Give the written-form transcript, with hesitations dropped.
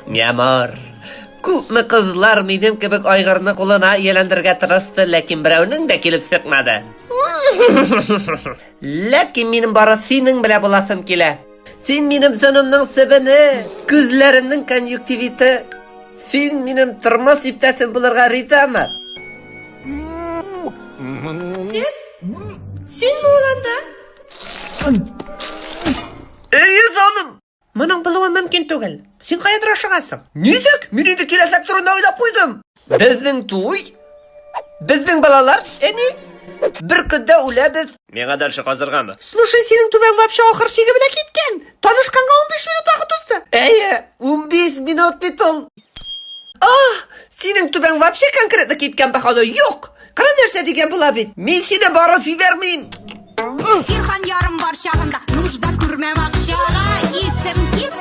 Mi amor. Күпме кызлар минем кебек айгырны кулына ияләндерергә тырышты, ләкин берәүнең дә килеп чыкмады. Ләкин минем бары синең белән буласым килә. Син минем җанымның себене, күзләремнең конъюнктивиты. Син минем тормыш иптәшем булырга ризамы? Син? Синме ул анда? Әйе, җаным. Моның булуы мөмкин түгел. Син каядыр ашыгасың. Ничек? Мин инде киләчәк турында уйлап куйдым. Безнең туй, безнең балалар, әни. Бер көндә үләбез. Миңа дальше казыргамы? Слушай, синең түбәң вообще ахыр чиге белән киткән. Танышканга 15 минут вакыт узды. Әйе, 15 минут бит ул. Ах, синең түбәң вообще конкретно киткән походу. Юк. Кара нәрсә дигән була бит. Мин сине барып җибәрмим. Ирхан ярым бар чагында нужда күрмәм акчага. Исем кит.